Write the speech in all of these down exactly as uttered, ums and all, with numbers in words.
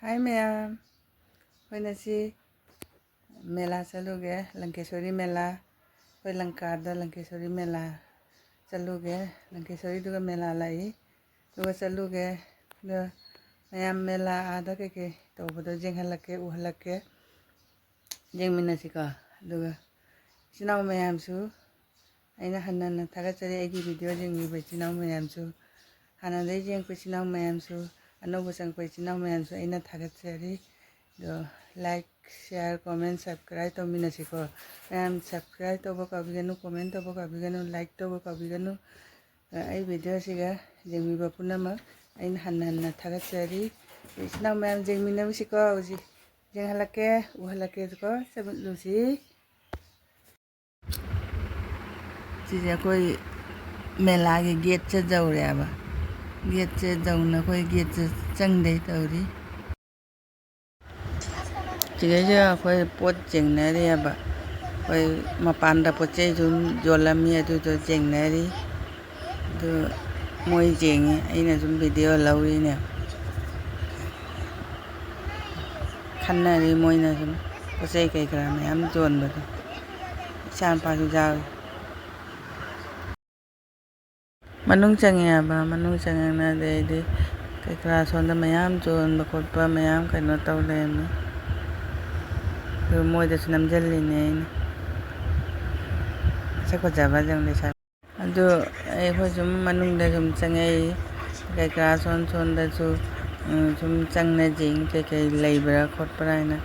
ꯍꯥꯏ ꯃꯌꯥꯝ, ꯑꯩꯈꯣꯏ ꯉꯁꯤ ꯃꯦꯂꯥ ꯆꯠꯂꯨꯒꯦ, ꯂꯪꯀꯦꯁꯣꯔꯤ ꯃꯦꯂꯥ꯫ ꯑꯩꯈꯣꯏ ꯂꯪꯀꯥꯗ ꯂꯪꯀꯦꯁꯣꯔꯤ ꯃꯦꯂꯥ ꯆꯠꯂꯨꯒꯦ꯫ ꯂꯪꯀꯦꯁꯣꯔꯤꯗꯨꯒ ꯃꯦꯂꯥ ꯂꯥꯛꯏ, ꯑꯗꯨꯒ ꯆꯠꯂꯨꯒꯦ꯫ ꯑꯗꯣ ꯃꯌꯥꯝ ꯃꯦꯂꯥ ꯑꯥꯗ ꯀꯩꯀꯩ ꯇꯧꯕꯗꯣ ꯌꯦꯡꯍꯜꯂꯛꯀꯦ, ꯎꯍꯜꯂꯛꯀꯦ꯫ ꯌꯦꯡꯃꯤꯟꯅꯁꯤꯀꯣ꯫ ꯑꯗꯨꯒ ꯏꯆꯤꯟ ꯏꯅꯥꯎ ꯃꯌꯥꯝꯁꯨ ꯑꯩꯅ ꯍꯟꯅ ꯍꯟꯅ ꯊꯥꯒꯠꯆꯔꯤ꯫ ꯑꯩꯒꯤ video ꯌꯦꯡꯕꯤꯕ ꯏꯆꯤꯟ ꯏꯅꯥꯎ ꯃꯌꯥꯝꯁꯨ, ꯍꯥꯟꯅꯗꯩ ꯌꯦꯡꯉꯛꯄ ꯏꯆꯤꯟ ꯏꯅꯥꯎ ꯃꯌꯥꯝꯁꯨ, ꯑꯅꯧꯕ ꯆꯪꯉꯛꯄ ꯏꯆꯤꯟ ꯏꯅꯥꯎ ꯃꯌꯥꯝꯁꯨ ꯑꯩꯅ ꯊꯥꯒꯠꯆꯔꯤ꯫ ꯑꯗꯣ like, share, comment, subscribe ꯇꯧꯃꯤꯟꯅꯁꯤꯀꯣ꯫ ꯃꯌꯥꯝ subscribe ꯇꯧꯕ ꯀꯥꯎꯕꯤꯒꯅꯨ, comment ꯇꯧꯕ ꯀꯥꯎꯕꯤꯒꯅꯨ, like ꯇꯧꯕ ꯀꯥꯎꯕꯤꯒꯅꯨ꯫ ꯑꯩ videoꯁꯤꯒ ꯌꯦꯡꯕꯤꯕ ꯄꯨꯝꯅꯃꯛ ꯑꯩꯅ ꯍꯟꯅ ꯍꯟꯅ ꯊꯥꯒꯠꯆꯔꯤ꯫ ꯏꯆꯤꯟ ꯏꯅꯥꯎ ꯃꯌꯥꯝ ꯌꯦꯡꯃꯤꯟꯅꯔꯨꯁꯤꯀꯣ꯫ ꯍꯧꯖꯤꯛ ꯌꯦꯡꯍꯜꯂꯛꯀꯦ, ꯎꯍꯜꯂꯛꯀꯦꯀꯣ, ꯆꯠꯂꯨꯁꯤ꯫ ꯁꯤꯁꯦ ꯑꯩꯈꯣꯏ ꯃꯦꯂꯥꯒꯤ gateꯁꯦ ꯌꯧꯔꯦꯕ꯫ Gateꯁꯦ ꯌꯧꯅ ꯑꯩꯈꯣꯏ gateꯁꯦ ꯆꯪꯗꯩ ꯇꯧꯔꯤ꯫ ꯁꯤꯗꯩꯁꯤꯗ ꯑꯩꯈꯣꯏ ꯄꯣꯠ ꯌꯦꯡꯅꯔꯤꯑꯕ꯫ ꯑꯩꯈꯣꯏ ꯃꯄꯥꯟꯗ ꯄꯣꯠ ꯆꯩ ꯁꯨꯝ ꯌꯣꯜꯂꯝꯃꯤ, ꯑꯗꯨꯗꯣ ꯌꯦꯡꯅꯔꯤ꯫ ꯑꯗꯨ ꯃꯣꯏ ꯌꯦꯡꯉꯤ, ꯑꯩꯅ ꯁꯨꯝ video ꯂꯧꯔꯤꯅꯦ꯫ ꯈꯟꯅꯔꯤ ꯃꯣꯏꯅ ꯁꯨꯝ ꯄꯣꯠ ꯆꯩ ꯀꯩ ꯀꯔꯥ ꯃꯌꯥꯝ ꯌꯣꯟꯕꯗꯣ, ꯏꯆꯥ ꯅꯨꯄꯥꯁꯨ ꯌꯥꯎꯔꯤ꯫ ꯃꯅꯨꯡ ꯆꯪꯉꯦ ꯍꯥꯏꯕ, ꯃꯅꯨꯡ ꯆꯪꯉꯛꯅ ꯑꯗꯩꯗꯤ ꯀꯩ ꯀꯔꯥ ꯁꯣꯝꯗ ꯃꯌꯥꯝ ꯌꯣꯟꯕ ꯈꯣꯠꯄ ꯃꯌꯥꯝ ꯀꯩꯅꯣ ꯇꯧ ꯂꯩꯔꯝꯃꯤ꯫ ꯑꯗꯨ ꯃꯣꯏꯗꯁꯨ ꯅꯝꯁꯤꯜꯂꯤꯅꯦ ꯑꯩꯅ꯫ ꯃꯁꯛ ꯐꯖꯕ ꯑꯗꯨꯝ ꯂꯩꯁꯥꯕꯤ꯫ ꯑꯗꯨ ꯑꯩꯈꯣꯏ ꯁꯨꯝ ꯃꯅꯨꯡꯗ ꯁꯨꯝ ꯆꯪꯉꯛꯏ꯫ ꯀꯩꯀꯥ ꯁꯣꯝ ꯁꯣꯝꯗꯁꯨ, ꯎꯝ, ꯁꯨꯝ ꯆꯪꯅ ꯌꯦꯡ ꯀꯩꯀꯩ ꯂꯩꯕ꯭ꯔꯥ ꯈꯣꯠꯄ꯭ꯔꯥ ꯍꯥꯏꯅ꯫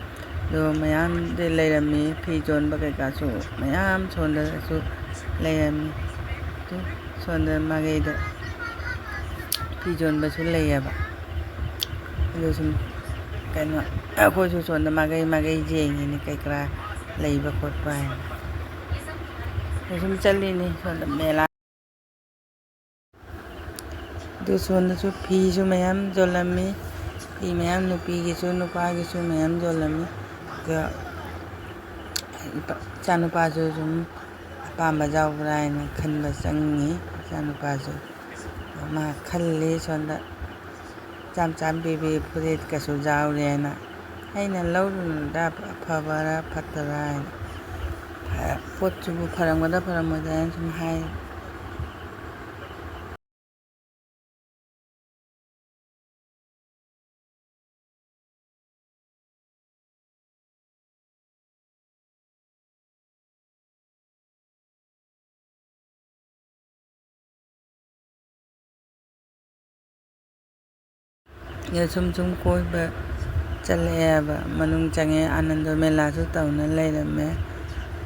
ꯑꯗꯣ ꯃꯌꯥꯝꯗꯤ ꯂꯩꯔꯝꯃꯤ, ꯐꯤ ꯌꯣꯟꯕ ꯀꯩꯀꯥꯁꯨ ꯃꯌꯥꯝ ꯁꯣꯝꯗꯁꯨ ꯂꯩꯔꯝꯃꯤ꯫ ꯑꯗꯨ ꯁꯣꯝꯗ ꯃꯥꯏꯀꯩꯗ ꯐꯤ ꯌꯣꯟꯕꯁꯨ ꯂꯩꯌꯦꯕ꯫ ꯑꯗꯨ ꯁꯨꯝ ꯀꯩꯅꯣ, ꯑꯩꯈꯣꯏꯁꯨ ꯁꯣꯝꯗ ꯃꯥꯏꯀꯩ ꯃꯥꯏꯀꯩ ꯌꯦꯡꯉꯤꯅꯤ ꯀꯩ ꯀꯔꯥ ꯂꯩꯕ ꯈꯣꯠꯄ ꯍꯥꯏꯅ꯫ ꯑꯗꯨ ꯁꯨꯝ ꯆꯠꯂꯤꯅꯤ ꯁꯣꯝꯗ ꯃꯦꯂꯥ꯫ ꯑꯗꯨ ꯁꯣꯝꯗꯁꯨ ꯐꯤꯁꯨ ꯃꯌꯥꯝ ꯌꯣꯜꯂꯝꯃꯤ꯫ ꯐꯤ ꯃꯌꯥꯝ ꯅꯨꯄꯤꯒꯤꯁꯨ ꯅꯨꯄꯥꯒꯤꯁꯨ ꯃꯌꯥꯝ ꯌꯣꯜꯂꯝꯃꯤ꯫ ꯑꯗꯣ ꯏꯆꯥꯅꯨꯄꯥꯁꯨ ꯁꯨꯝ ꯑꯄꯥꯝꯕ ꯌꯥꯎꯕ꯭ꯔꯥ ꯍꯥꯏꯅ ꯈꯟꯕ ꯆꯪꯉꯤ꯫ ꯏꯆꯥꯅꯨꯄꯥꯁꯨ ꯃꯥ ꯈꯜꯂꯤ ꯁꯣꯝꯗ꯫ ꯆꯥꯝ ꯆꯥꯝ ꯄꯤꯕꯤ ꯐꯨꯔꯤꯠꯀꯁꯨ ꯌꯥꯎꯔꯦꯅ꯫ ꯑꯩꯅ ꯂꯧꯔꯨꯅꯨꯗ, ꯑꯐꯕꯔꯥ ꯐꯠꯇꯕ꯭ꯔꯥ ꯍꯥꯏꯅ꯫ ꯐ-, ꯄꯣꯠꯁꯤꯕꯨ ꯐꯔꯝꯒꯗ꯭ꯔꯥ ꯐꯔꯝꯃꯣꯏꯗ꯭ꯔꯥ ꯍꯥꯏꯅ ꯁꯨꯝ ꯍꯥꯏ꯫ ꯁꯨꯝ ꯁꯨꯝ ꯀꯣꯏꯕ ꯆꯠꯂꯛꯑꯦꯕ꯫ ꯃꯅꯨꯡ ꯆꯪꯉꯦ, ꯑꯥꯅꯟꯗ ꯃꯦꯂꯥꯁꯨ ꯇꯧꯅ ꯂꯩꯔꯝꯃꯦ꯫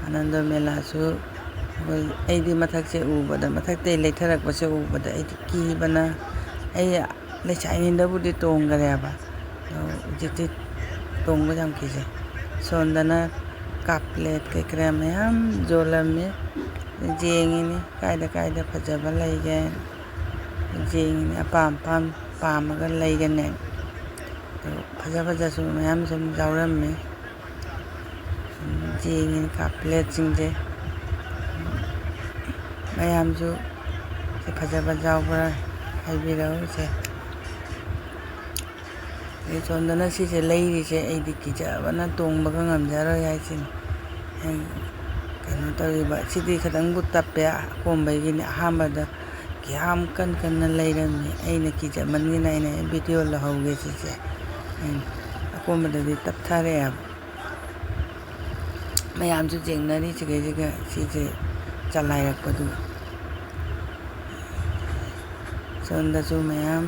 ꯑꯥꯅꯟꯗ ꯃꯦꯂꯥꯁꯨ ꯑꯩꯈꯣꯏ, ꯑꯩꯗꯤ ꯃꯊꯛꯁꯦ ꯎꯕꯗ, ꯃꯊꯛꯇꯩ ꯂꯩꯊꯔꯛꯄꯁꯦ ꯎꯕꯗ ꯑꯩꯗꯤ ꯀꯤꯕꯅ, ꯑꯩ ꯂꯩꯁꯥꯔꯤꯉꯩꯗꯕꯨꯗꯤ ꯇꯣꯡꯈꯔꯦꯕ, ꯑꯗꯣ ꯍꯧꯖꯤꯛꯇꯤ ꯇꯣꯡꯕ ꯌꯥꯝ ꯀꯤꯖꯩ꯫ ꯁꯣꯝꯗꯅ ꯀꯞ ꯄ꯭ꯂꯦꯠ ꯀꯩꯀꯔꯥ ꯃꯌꯥꯝ ꯌꯣꯜꯂꯝꯃꯤ꯫ ꯌꯦꯡꯉꯤꯅꯤ ꯀꯥꯏꯗ ꯀꯥꯏꯗ ꯐꯖꯕ ꯂꯩꯒꯦ꯫ ꯌꯦꯡꯉꯤꯅꯤ ꯑꯄꯥꯝ ꯑꯄꯥꯝ ꯄꯥꯝꯃꯒ ꯂꯩꯒꯅꯦ꯫ ꯑꯗꯣ ꯐꯖ ꯐꯖꯁꯨ ꯃꯌꯥꯝ ꯁꯨꯝ ꯌꯥꯎꯔꯝꯃꯤ꯫ ꯌꯦꯡꯉꯤꯅꯤ ꯀꯞ ꯄ꯭ꯂꯦꯠꯁꯤꯡꯁꯦ꯫ ꯃꯌꯥꯝꯁꯨ ꯁꯤ ꯐꯖꯕ ꯌꯥꯎꯕ꯭ꯔꯥ ꯍꯥꯏꯕꯤꯔꯛꯎ ꯁꯦ꯫ ꯑꯗꯩ ꯁꯣꯝꯗꯅ ꯁꯤꯁꯦ ꯂꯩꯔꯤꯁꯦ ꯑꯩꯗꯤ ꯀꯤꯖꯕꯅ ꯇꯣꯡꯕꯒ ꯉꯝꯖꯔꯣꯏ ꯍꯥꯏꯁꯤꯅꯤ꯫ ꯑꯩ ꯀꯩꯅꯣ ꯇꯧꯔꯤꯕ ꯁꯤꯗꯤ ꯈꯤꯇꯪꯕꯨ ꯇꯞꯄꯦ, ꯑꯀꯣꯝꯕꯩꯒꯤꯅꯤ꯫ ꯑꯍꯥꯟꯕꯗ ꯀꯌꯥꯝ ꯀꯟ ꯀꯟꯅ ꯂꯩꯔꯝꯃꯤ, ꯑꯩꯅ ꯀꯤꯖꯃꯟꯒꯤꯅ ꯑꯩꯅ ꯚꯤꯗꯤꯑꯣ ꯂꯧꯍꯧꯒꯦ ꯁꯤꯁꯦ꯫ ꯎꯝ, ꯑꯀꯣꯝꯕꯗꯗꯤ ꯇꯞꯊꯔꯛꯑꯦꯕ꯫ ꯃꯌꯥꯝꯁꯨ ꯌꯦꯡꯅꯔꯤ ꯁꯤꯈꯩꯁꯤꯒ ꯁꯤꯁꯦ ꯆꯂꯥꯏꯔꯛꯄꯗꯨ꯫ ꯁꯣꯝꯗꯁꯨ ꯃꯌꯥꯝ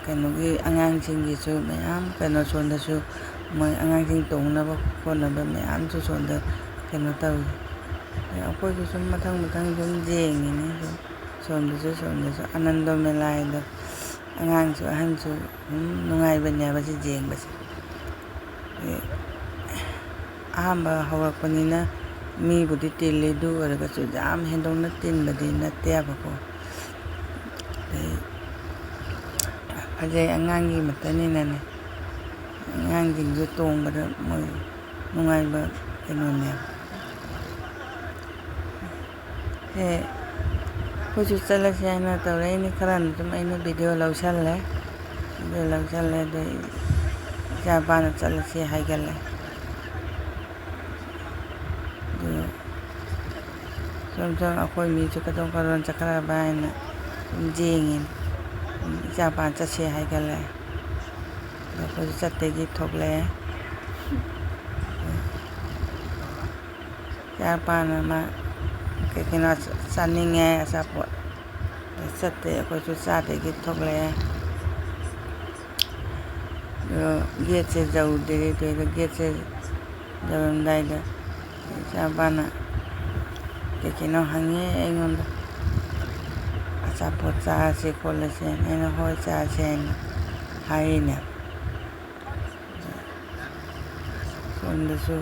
ꯀꯩꯅꯣꯒꯤ ꯑꯉꯥꯡꯁꯤꯡꯒꯤꯁꯨ ꯃꯌꯥꯝ ꯀꯩꯅꯣ ꯁꯣꯝꯗꯁꯨ ꯃꯣꯏ ꯑꯉꯥꯡꯁꯤꯡ ꯇꯣꯡꯅꯕ ꯈꯣꯠꯅꯕ ꯃꯌꯥꯝꯁꯨ ꯁꯣꯝꯗ ꯀꯩꯅꯣ ꯇꯧꯏ꯫ ꯑꯩꯈꯣꯏꯁꯨ ꯁꯨꯝ ꯃꯊꯪ ꯃꯊꯪ ꯁꯨꯝ ꯌꯦꯡꯉꯤꯅꯤ꯫ ꯁꯨꯝ ꯁꯣꯝꯗꯁꯨ ꯁꯣꯝꯗꯁꯨ ꯑꯥꯅꯟꯗ ꯃꯦꯂꯥ ꯍꯥꯏꯗꯣ ꯑꯉꯥꯡꯁꯨ ꯑꯍꯟꯁꯨ ꯑꯗꯨꯝ ꯅꯨꯡꯉꯥꯏꯕꯅꯦꯕ ꯁꯤ ꯌꯦꯡꯕꯁꯦ꯫ ꯑꯍꯥꯟꯕ ꯍꯧꯔꯛꯄꯅꯤꯅ ꯃꯤꯕꯨꯗꯤ ꯇꯤꯜꯂꯤ, ꯑꯗꯨ ꯑꯣꯏꯔꯒꯁꯨ ꯌꯥꯝ ꯍꯦꯟꯗꯣꯛꯅ ꯇꯤꯟꯕꯗꯤ ꯅꯠꯇꯦꯕꯀꯣ꯫ ꯑꯗꯩ ꯐꯖꯩ, ꯑꯉꯥꯡꯒꯤ ꯃꯇꯅꯤꯅꯅꯦ, ꯑꯉꯥꯡꯁꯤꯡꯁꯨ ꯇꯣꯡꯕꯗ ꯃꯣꯏ ꯅꯨꯡꯉꯥꯏꯕ ꯀꯩꯅꯣꯅꯦꯕ꯫ ꯁꯦ ꯑꯩꯈꯣꯏꯁꯨ ꯆꯠꯂꯁꯤ ꯍꯥꯏꯅ ꯇꯧꯔꯛꯏꯅꯤ꯫ ꯈꯔꯅ ꯑꯗꯨꯝ ꯑꯩꯅ ꯚꯤꯗꯤꯑꯣ ꯂꯧꯁꯜꯂꯦ꯫ ꯑꯗꯨ ꯂꯧꯁꯜꯂꯦ꯫ ꯑꯗꯨ ꯏꯆꯥꯄꯥꯅ ꯆꯠꯂꯁꯤ ꯍꯥꯏꯒꯠꯂꯦ꯫ ꯑꯗꯨ ꯁꯨꯝ ꯁꯨꯝ ꯑꯩꯈꯣꯏ ꯃꯤꯁꯨ ꯀꯗꯣꯝ ꯀꯗꯣꯝ ꯆꯠꯈ꯭ꯔꯕ ꯍꯥꯏꯅ ꯁꯨꯝ ꯌꯦꯡꯉꯤꯅꯤ꯫ ꯏꯆꯥꯄꯥꯅ ꯆꯠꯁꯤ ꯍꯥꯏꯒꯠꯂꯦ꯫ ꯑꯗꯣ ꯑꯩꯈꯣꯏꯁꯨ ꯆꯠꯇꯒꯤ ꯊꯣꯛꯂꯛꯑꯦ꯫ ꯏꯆꯥꯄꯥꯅ ꯃꯥ ꯀꯩ ꯀꯩꯅꯣ ꯆꯥꯅꯤꯡꯉꯦ ꯑꯆꯥꯄꯣꯠ꯫ ꯆꯠꯇꯦ, ꯑꯩꯈꯣꯏꯁꯨ ꯆꯥꯗꯒꯤ ꯊꯣꯛꯂꯛꯑꯦ꯫ ꯑꯗꯣ ꯒꯦꯠꯁꯦ ꯌꯧꯗ꯭ꯔꯤ, ꯑꯗꯨꯗ ꯒꯦꯠꯁꯦ ꯌꯧꯔꯝꯗꯥꯏꯗ ꯏꯆꯥꯄꯥꯅ ꯀꯩ ꯀꯩꯅꯣ ꯍꯪꯉꯦ ꯑꯩꯉꯣꯟꯗ, "ꯑꯆꯥꯄꯣꯠ ꯆꯥꯁꯦ ꯈꯣꯠꯂꯁꯦꯅ?" ꯑꯩꯅ, "ꯍꯣꯏ, ꯆꯥꯁꯦ" ꯍꯥꯏꯅ ꯍꯥꯏꯔꯤꯅꯦ꯫ ꯁꯣꯝꯗꯁꯨ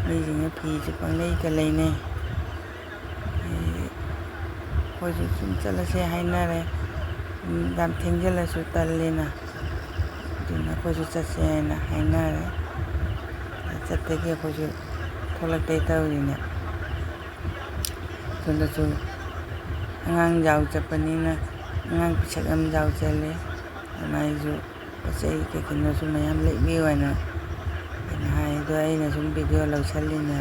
ꯃꯤꯁꯤꯡꯅ ꯐꯤꯁꯦ ꯄꯪꯂꯩꯗ ꯂꯩꯅꯩ꯫ ꯑꯩꯈꯣꯏꯁꯨ ꯁꯨꯝ ꯆꯠꯂꯁꯦ ꯍꯥꯏꯅꯔꯦ꯫ ꯌꯥꯝ ꯊꯦꯡꯖꯤꯜꯂꯁꯨ ꯇꯜꯂꯦꯅ, ꯑꯗꯨꯅ ꯑꯩꯈꯣꯏꯁꯨ ꯆꯠꯁꯦ ꯍꯥꯏꯅ ꯍꯥꯏꯅꯔꯦ꯫ ꯆꯠꯇꯒꯤ ꯑꯩꯈꯣꯏꯁꯨ ꯊꯣꯛꯂꯛꯇꯦ ꯇꯧꯔꯤꯅꯦ꯫ ꯁꯣꯝꯗꯁꯨ ꯑꯉꯥꯡ ꯌꯥꯎ ꯆꯠꯄꯅꯤꯅ ꯑꯉꯥꯡ ꯄꯤꯁꯛ ꯑꯃ ꯌꯥꯎ ꯆꯠꯂꯦ꯫ ꯃꯥꯏꯁꯨ ꯄꯣꯠ ꯆꯩ ꯀꯩ ꯀꯩꯅꯣꯁꯨ ꯃꯌꯥꯝ ꯂꯩꯕꯤꯌꯨ ꯍꯥꯏꯅ ꯑꯩꯅ ꯍꯥꯏ꯫ ꯑꯗꯣ ꯑꯩꯅ ꯁꯨꯝ ꯚꯤꯗꯤꯑꯣ ꯂꯧꯁꯜꯂꯤꯅꯦ꯫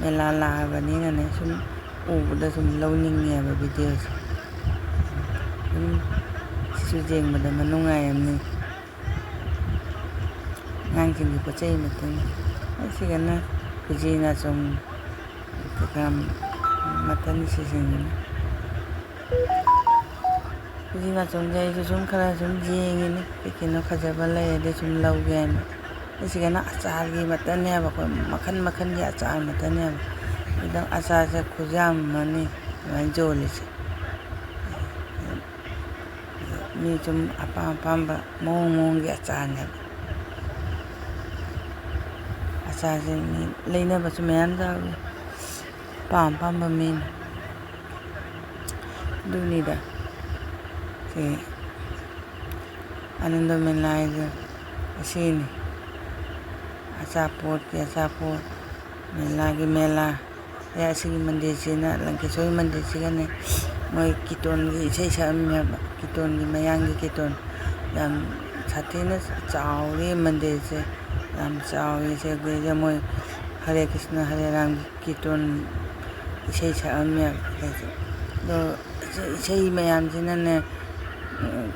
ꯃꯦꯂꯥ ꯂꯥꯛꯑꯕꯅꯤꯅꯅꯦ ꯁꯨꯝ ꯎꯕꯗ ꯁꯨꯝ ꯂꯧꯅꯤꯡꯉꯦꯕ ꯚꯤꯗꯤꯑꯣꯁꯦ꯫ ꯁꯨꯝ ꯁꯤꯁꯨ ꯌꯦꯡꯕꯗ ꯃꯅꯨꯡꯉꯥꯏꯔꯝꯅꯤ꯫ ꯑꯉꯥꯡꯁꯤꯡꯒꯤ ꯄꯣꯠ ꯆꯩ ꯃꯇꯨꯡ ꯑꯁꯤꯒꯅ ꯈꯨꯖꯤ ꯅꯥꯆꯣꯡ ꯀꯩꯀꯥ ꯃꯇꯟ ꯁꯤꯖꯤꯟꯅꯩ꯫ ꯈꯨꯖꯤ ꯅꯥꯆꯣꯡꯁꯦ ꯑꯩꯁꯨ ꯁꯨꯝ ꯈꯔ ꯁꯨꯝ ꯌꯦꯡꯉꯤꯅꯤ, ꯀꯩ ꯀꯩꯅꯣ ꯐꯖꯕ ꯂꯩꯔꯗꯤ ꯁꯨꯝ ꯂꯧꯒꯦ ꯍꯥꯏꯅ꯫ ꯑꯁꯤꯒꯅ ꯑꯆꯥꯔꯒꯤ ꯃꯇꯟꯅꯦꯕ, ꯑꯩꯈꯣꯏ ꯃꯈꯟ ꯃꯈꯟꯒꯤ ꯑꯆꯥꯔ ꯃꯇꯟꯅꯦꯕ꯫ ꯑꯗꯣ ꯑꯆꯥꯔꯁꯦ ꯈꯨꯌꯥꯝ ꯑꯃꯅꯤ ꯑꯗꯨꯃꯥꯏꯅ ꯌꯣꯜꯂꯤꯁꯦ꯫ ꯃꯤ ꯁꯨꯝ ꯑꯄꯥꯝ ꯑꯄꯥꯝꯕ ꯃꯑꯣꯡ ꯃꯑꯣꯡꯒꯤ ꯑꯆꯥꯔꯅꯦꯕ꯫ ꯑꯆꯥꯔꯁꯦ ꯃꯤ ꯂꯩꯅꯕꯁꯨ ꯃꯌꯥꯝ ꯌꯥꯎꯏ, ꯑꯄꯥꯝ ꯑꯄꯥꯝꯕ ꯃꯤꯅ꯫ ꯑꯗꯨꯅꯤꯗ ꯁꯤ ꯑꯅꯟꯗ ꯃꯦꯂꯥ ꯍꯥꯏꯁꯦ ꯑꯁꯤꯅꯤ꯫ ꯑꯆꯥꯄꯣꯠꯀꯤ ꯑꯆꯥꯄꯣꯠ, ꯃꯦꯂꯥꯒꯤ ꯃꯦꯂꯥ꯫ ꯑꯦ, ꯑꯁꯤꯒꯤ ꯃꯟꯗꯤꯔꯁꯤꯅ, ꯂꯪꯀꯦꯁꯣꯔꯤ ꯃꯟꯗꯤꯔꯁꯤꯒꯅꯦ, ꯃꯣꯏ ꯀꯤꯇꯣꯟꯒꯤ ꯏꯁꯩ ꯁꯛꯑꯝꯃꯦꯕ, ꯀꯤꯇꯣꯟꯒꯤ, ꯃꯌꯥꯡꯒꯤ ꯀꯤꯇꯣꯟ꯫ ꯌꯥꯝ ꯁꯥꯊꯤꯅ ꯆꯥꯎꯔꯤ ꯃꯟꯗꯤꯔꯁꯦ, ꯌꯥꯝ ꯆꯥꯎꯔꯤ꯫ ꯁꯤꯗꯩꯗ ꯃꯣꯏ ꯍꯔꯦ ꯀ꯭ꯔꯤꯁꯅ ꯍꯔꯦ ꯔꯥꯝꯒꯤ ꯀꯤꯇꯣꯟ ꯏꯁꯩ ꯁꯛꯑꯝꯃꯦꯕ꯫ ꯑꯗꯩꯗꯤ ꯑꯗꯣ ꯏꯁꯩ ꯃꯌꯥꯝꯁꯤꯅꯅꯦ,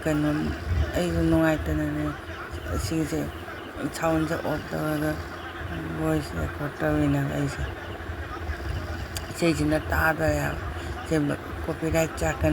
ꯀꯩꯅꯣ, ꯑꯩꯁꯨ ꯅꯨꯡꯉꯥꯏꯇꯅꯅꯦ, ꯁꯤꯒꯤꯁꯦ, ꯁꯥꯎꯟꯁꯦ ꯑꯣꯐ ꯇꯧꯔꯒ ꯚꯣꯏꯁ ꯔꯦꯀꯣꯔꯠ ꯇꯧꯔꯤꯅꯦꯕ ꯑꯩꯁꯦ꯫ ꯏꯁꯩꯁꯤꯅ ꯇꯥꯗꯔꯦ ꯍꯥꯏꯕ꯫ ꯁꯦ, ꯀꯣꯄꯤꯔꯥꯏꯠ ꯆꯥꯔꯛꯀꯅꯤ꯫